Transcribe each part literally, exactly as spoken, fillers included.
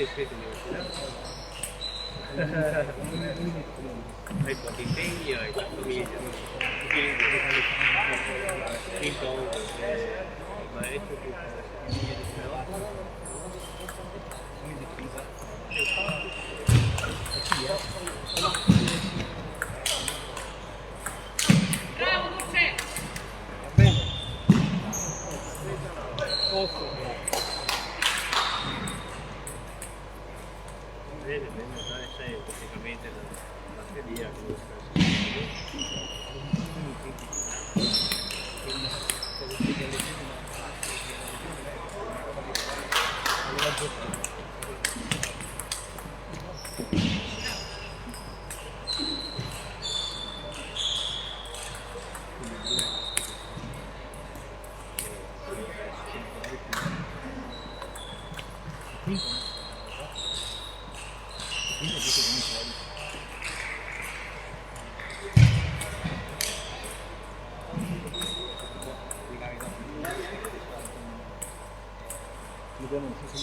Hai pochi impegni, hai la famiglia, no? Quindi, sì, eh, ma è tutto, però, Bene, bene, dai, sai, praticamente la, la teoria, come sta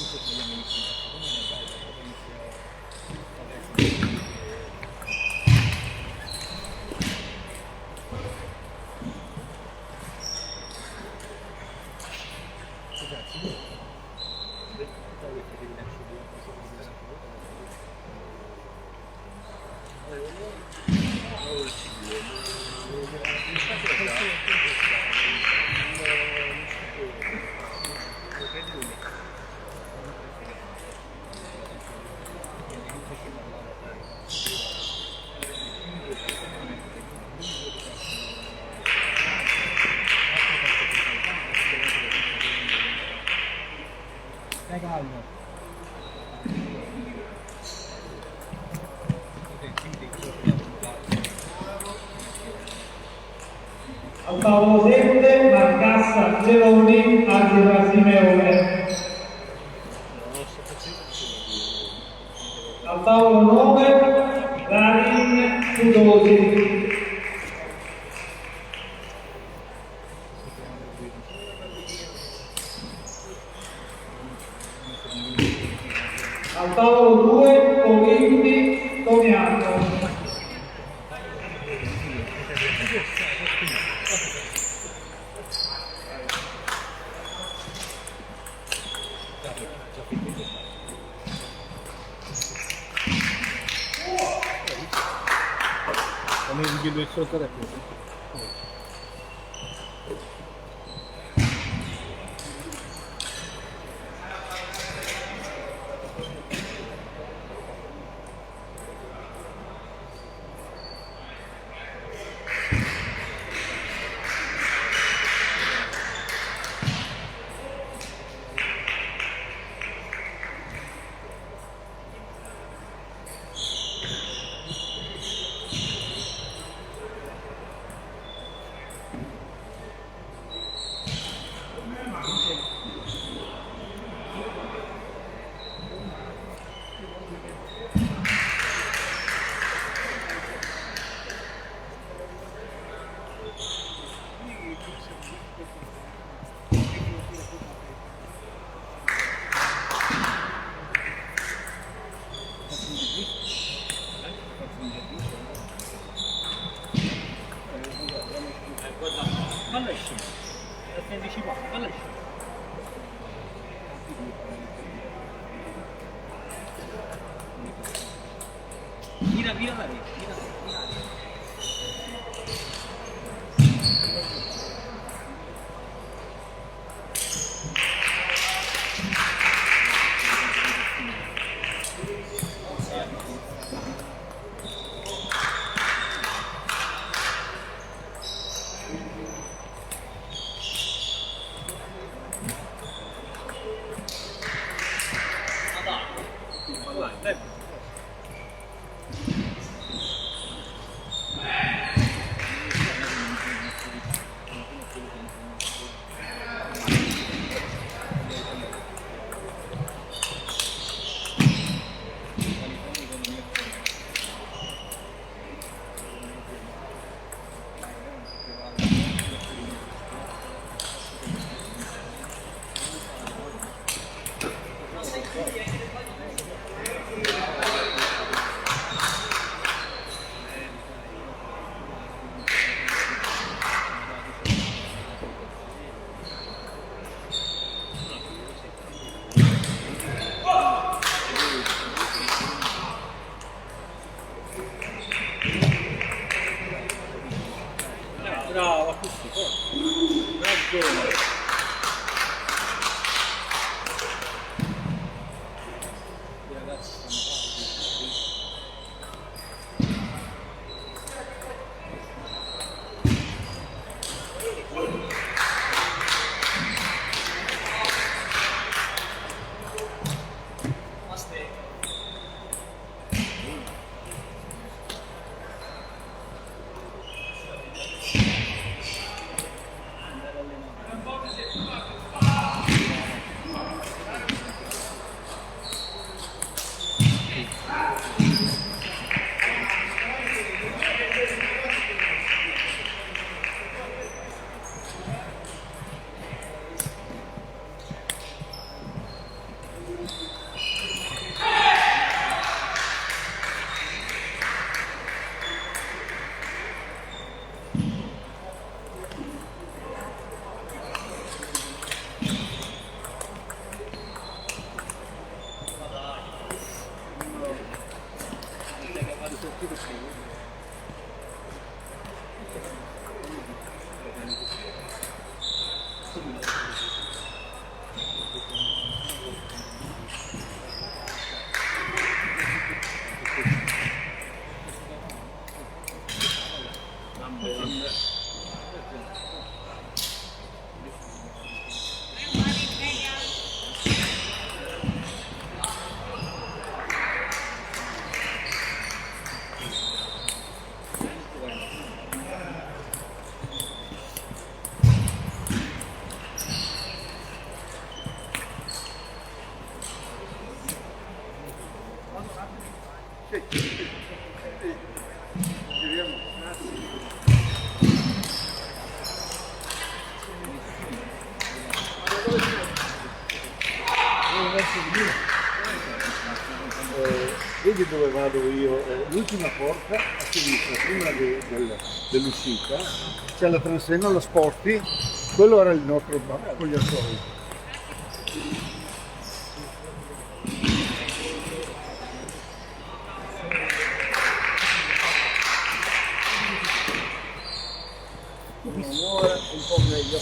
succedendo. Al tavolo sete, Marcassa Geloni, arbitra Simeone. Al tavolo nove, Darin Sudosi. Al tavolo due, Corinti Tomiano. Vira, vira, vira, vira, vira. Eh, vedi dove vado io? Eh, l'ultima porta a sinistra, prima de-, del-, dell'uscita, c'è la transenne, la sposti, quello era il nostro ba-, spogliatoio. Un'ora, un po' meglio.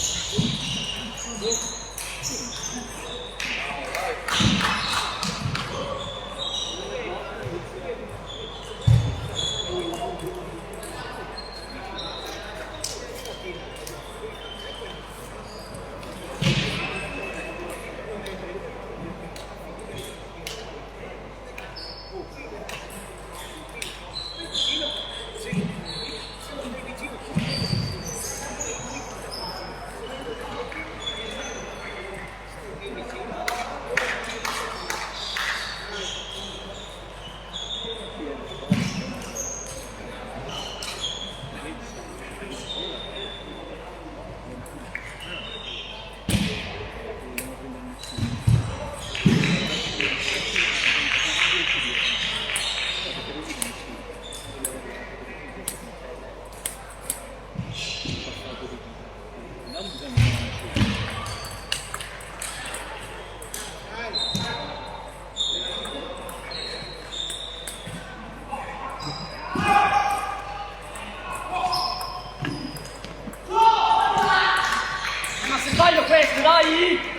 Ma se sbaglio questo, dai!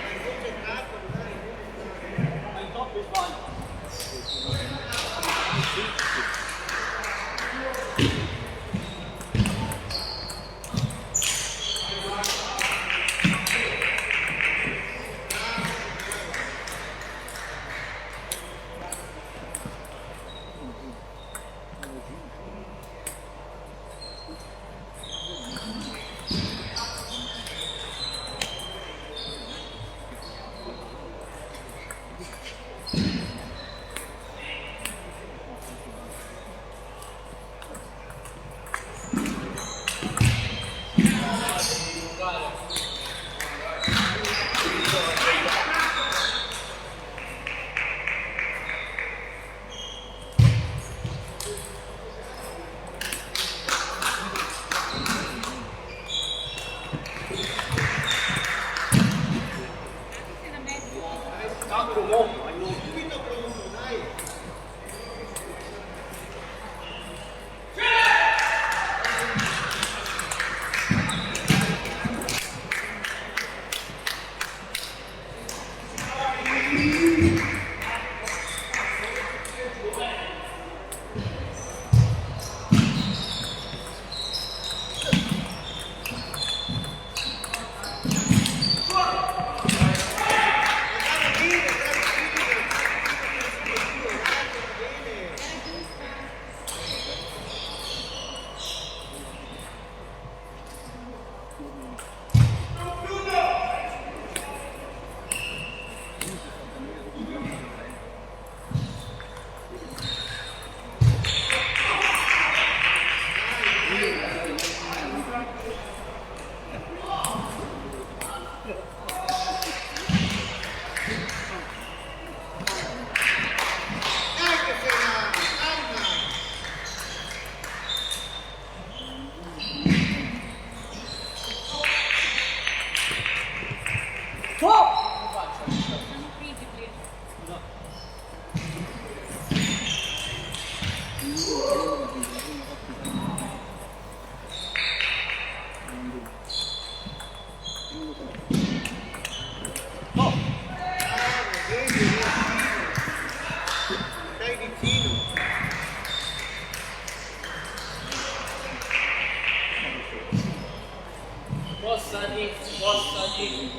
Mossa, Di, mossa, Di.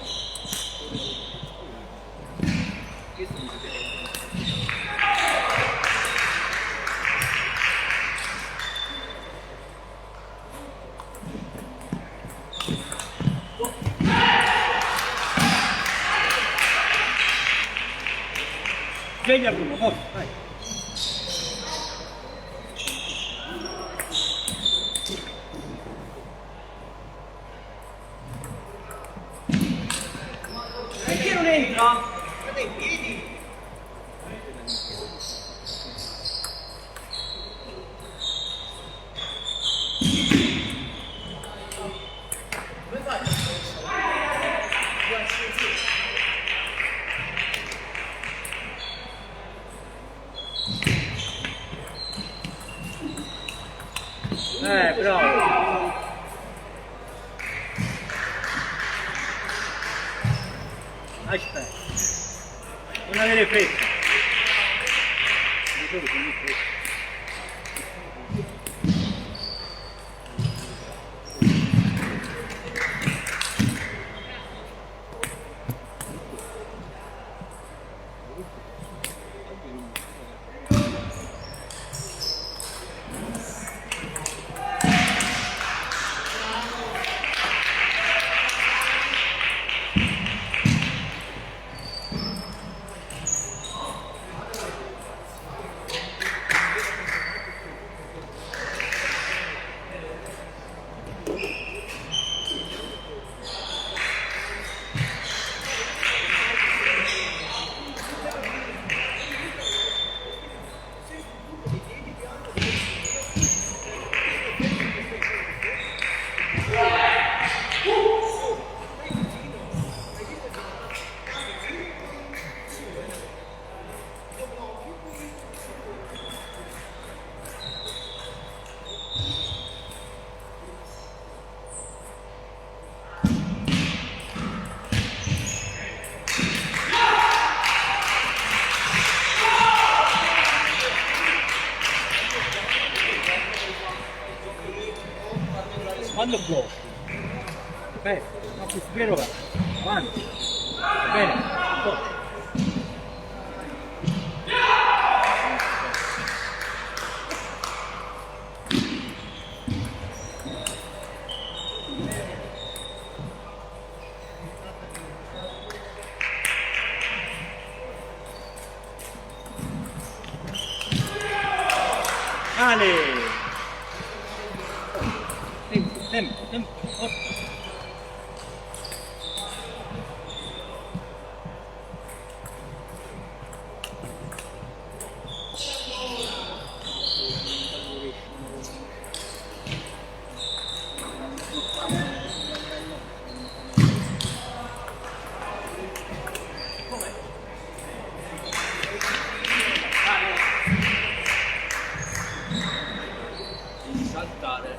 Sveglia, Bruno, forza, dai. Perché non entra? Guarda in piedi. Eh, bravo. Aspetta. Non avere fretta. Quando blocchi? Bene, ma più vero va. Avanti. Bene. Ale! Tempo, tempo, tempo, forza. Saltare.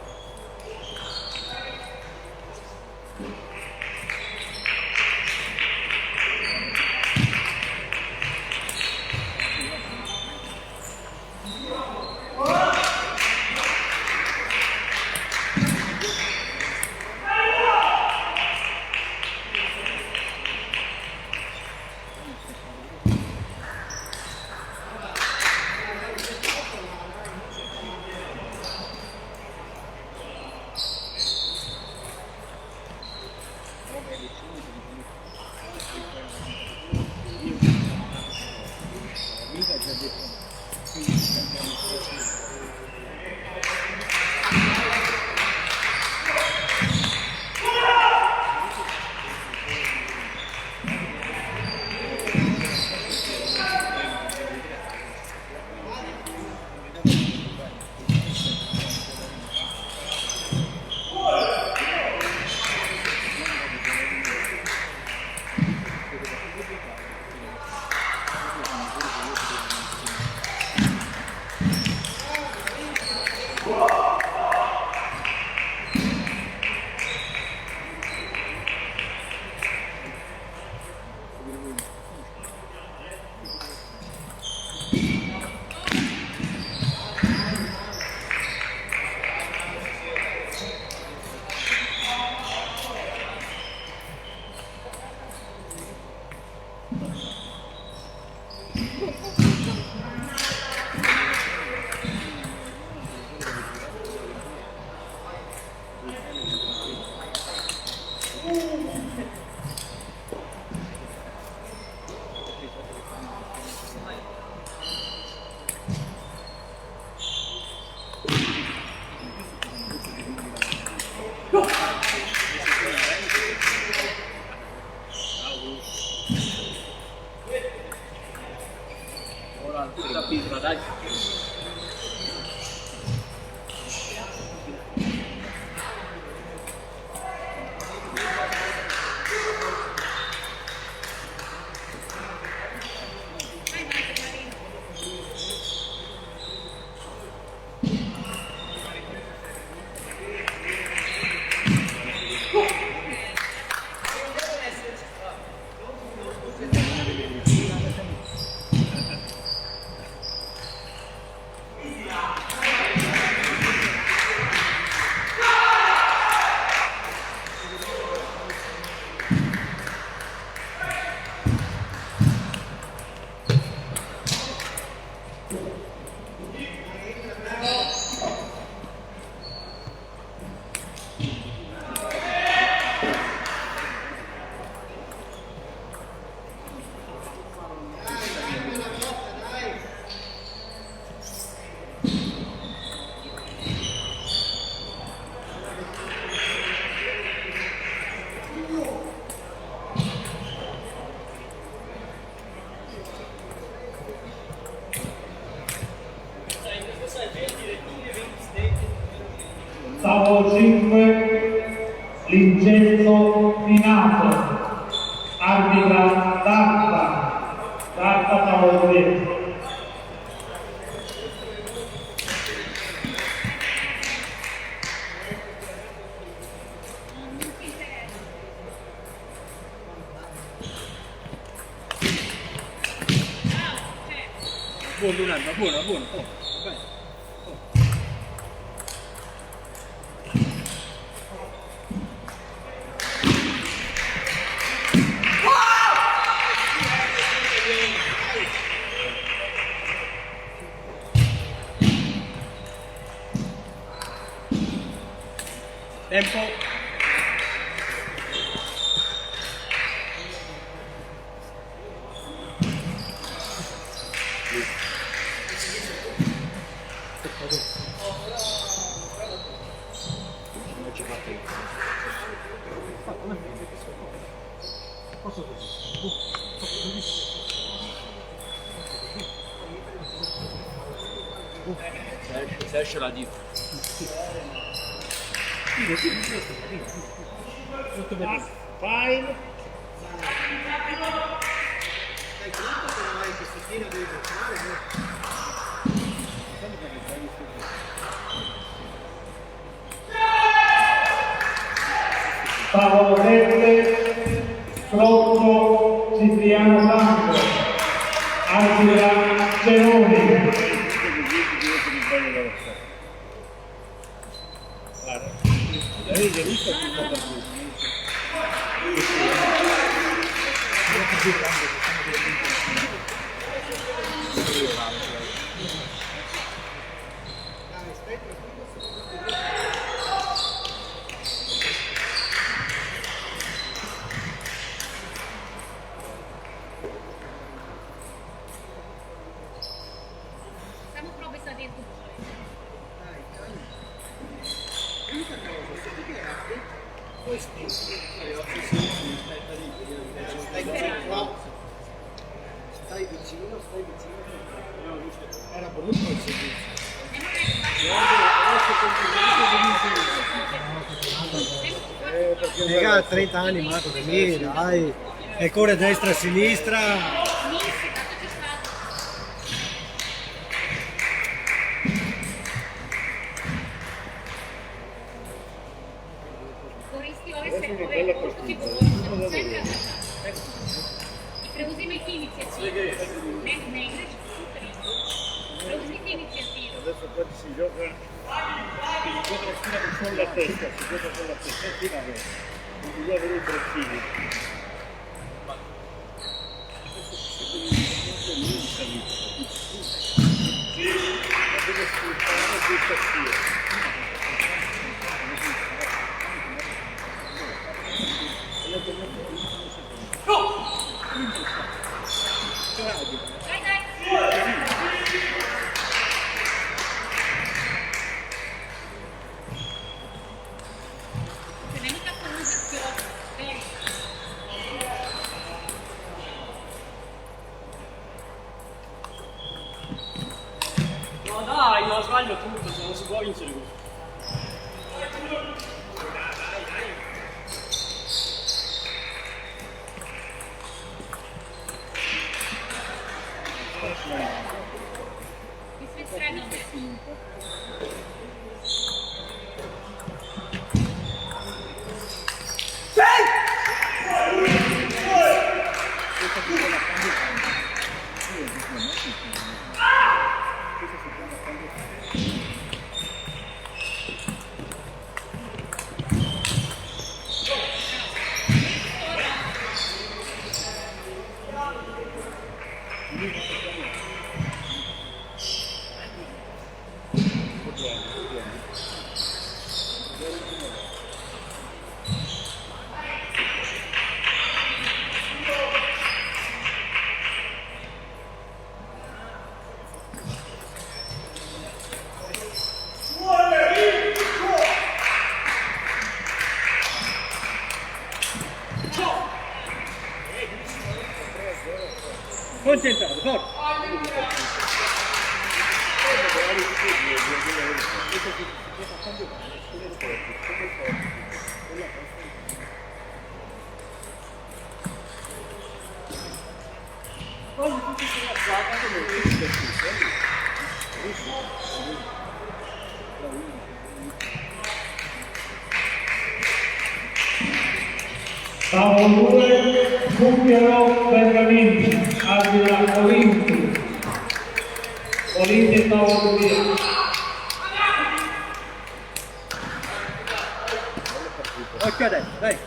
Minato, arbitra Darpa, Darpa Paoli. Buono, Leonardo, buono, buono, buono. Vai. Tempo. Se esce, se esce la dico. Fine. Paolo Beppe, Crocco, Cipriano Franco, arbitra Cenoni. Semo proprio stati tutti. Dai, dai. L'unica cosa, se ti piace, poi stai, stai vicino qua. Stai vicino, stai vicino. Era brutto il servizio. Mica trenta anni, Marco, che mi, dai. E ancora destra e sinistra. Vorresti essere come tutti voi, sono sempre a casa. I preusi iniziativi. Ne, ne, super. Preusi iniziativi. Adesso qua ci si gioca, si gioca con la testa, si gioca con la testa, sì, vabbè. Non bisogna avere i braccini. No, dai, ma sbaglio tutto, se non si può vincere così. Concentrato, forte. Tavolo due, Cucchiaro Bergamini, arbitra Olinti. Olinti, tavolo due. Occhio adesso, dai.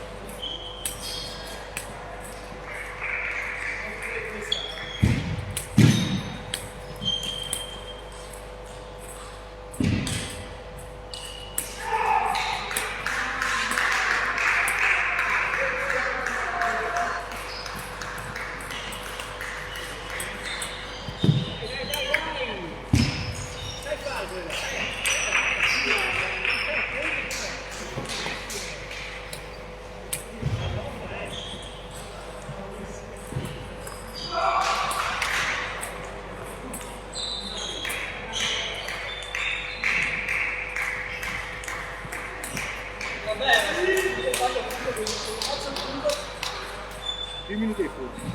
Due minuti e quindici.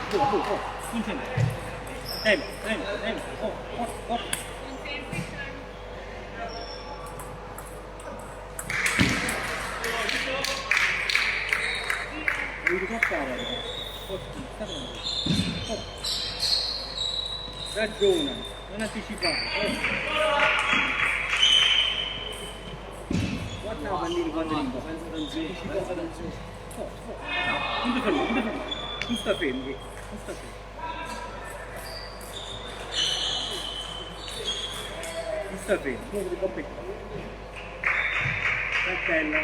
Go, go, go. Continua. Tempo, tempo, tempo. Go, go, go. Ragiona, non anticipare. Guarda la bandina, guarda lì. Anticipare. Oh, oh. Non ti fermare, non ti fermare. Non sta fermo, non sta fermo. Sta fermo, proprio di coppia. Cartella.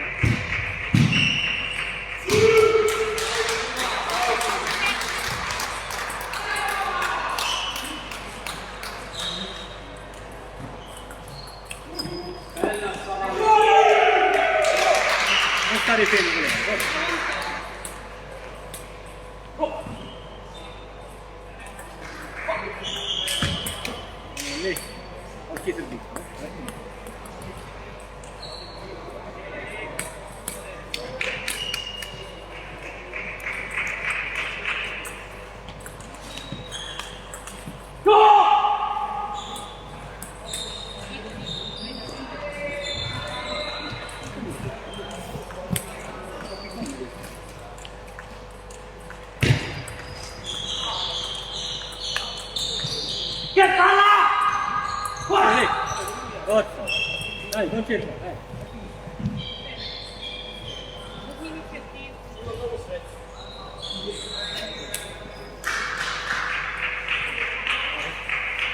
Non stare fermo, però. Lì, occhio servizio, eh. Che palla! Guarda! Dai, concentra, dai.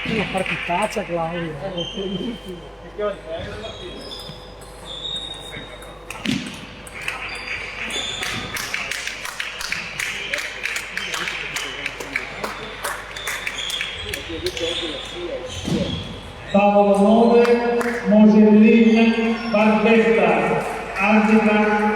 Una partitaccia, Claudio. Tavolo nove, Mosellin Barbetta, arbitra